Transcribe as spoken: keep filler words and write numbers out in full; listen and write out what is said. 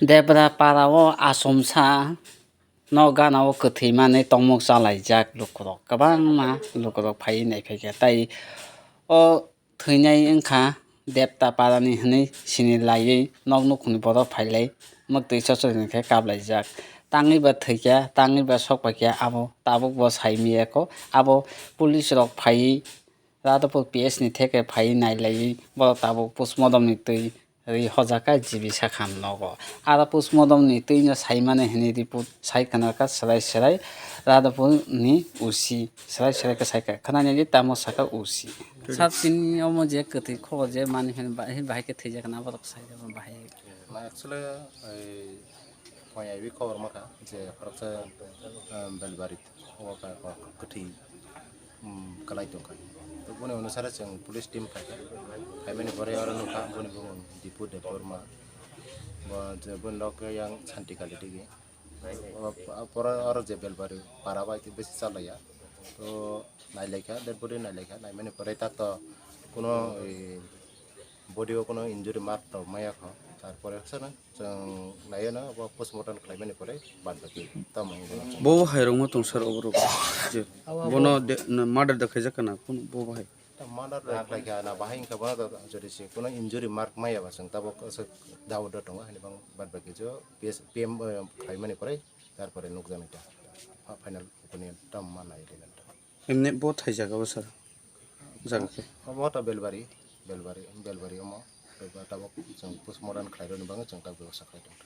Debra para o achomsa no gana o kwthwi manwi tongmok chalaijak lukurok, kwbangma lukurok phaiwi naiphaikha. Tai o thwinai wngkha Debta parani hwnwi sini laiwi nok nukhungni borok phailai mwktwi chochoroni khe kaplaijak. Tangwi ba thwikha, tangwi ba sokpaikha, abo tabuk bo saimiyakho. Abo police rok phaiwi Radhapur P S ni theke phaiwi nailaiwi borok tabuk postmortem ni twi rwi hojak kha G B Sakham nogo. Aro postmortem ni twi no saimani hwnwi report sai khna kha swrai swrai Radhapur ni O C swrai swrai khe sai kha khna nini tamo saka O C. Sir, tini omo je kwthwi khobor je mani hwnwi bahai bahai khe thwijak na borok sai bahai. Na actually, ei, Phai aiwi khobor mankha je khoroksa, um, Belbari o ka-, ka-, kwthwi, um, kwlai tongkha. To boni onusare chwng police team phaikha. Phaimani pore oro nukha boni bumung Dipu Debbarma. Bo je boni lok yang Santi Kali digi. O, o, pore oro je Belbari para bai besi chalaiya. To nailaikha, dead body nailaikha. Naimani pore tak to kuno, eh, body o kuno injury mark to maya kho. Tarpore sana chwng naiyano abo postmortem khlaimani pore bad baki tamo wngwi mano. Bo bo hai rwngma tong sir oborok. Je, abo bono bo de-, na murder da khaijak kana kun bo bo hai. Ta murder da khlaikha na bahai wngkha bono da jodi se kuno injury mark maya ba chwng tabok aswk doubt da tongo hani bang bad baki jo P S, P M, eh, khlaimani pore tarpore nukjaknai ta. Fa-, final opinion tam ma nai rina ta. Emne bo thai jaga bo sir. Jaga khe. Obo ta Belbari, Belbari, Belbari omo. Tabok chwng postmortem khlairokni bagwi chwng tak bebaksa khlai tongkha.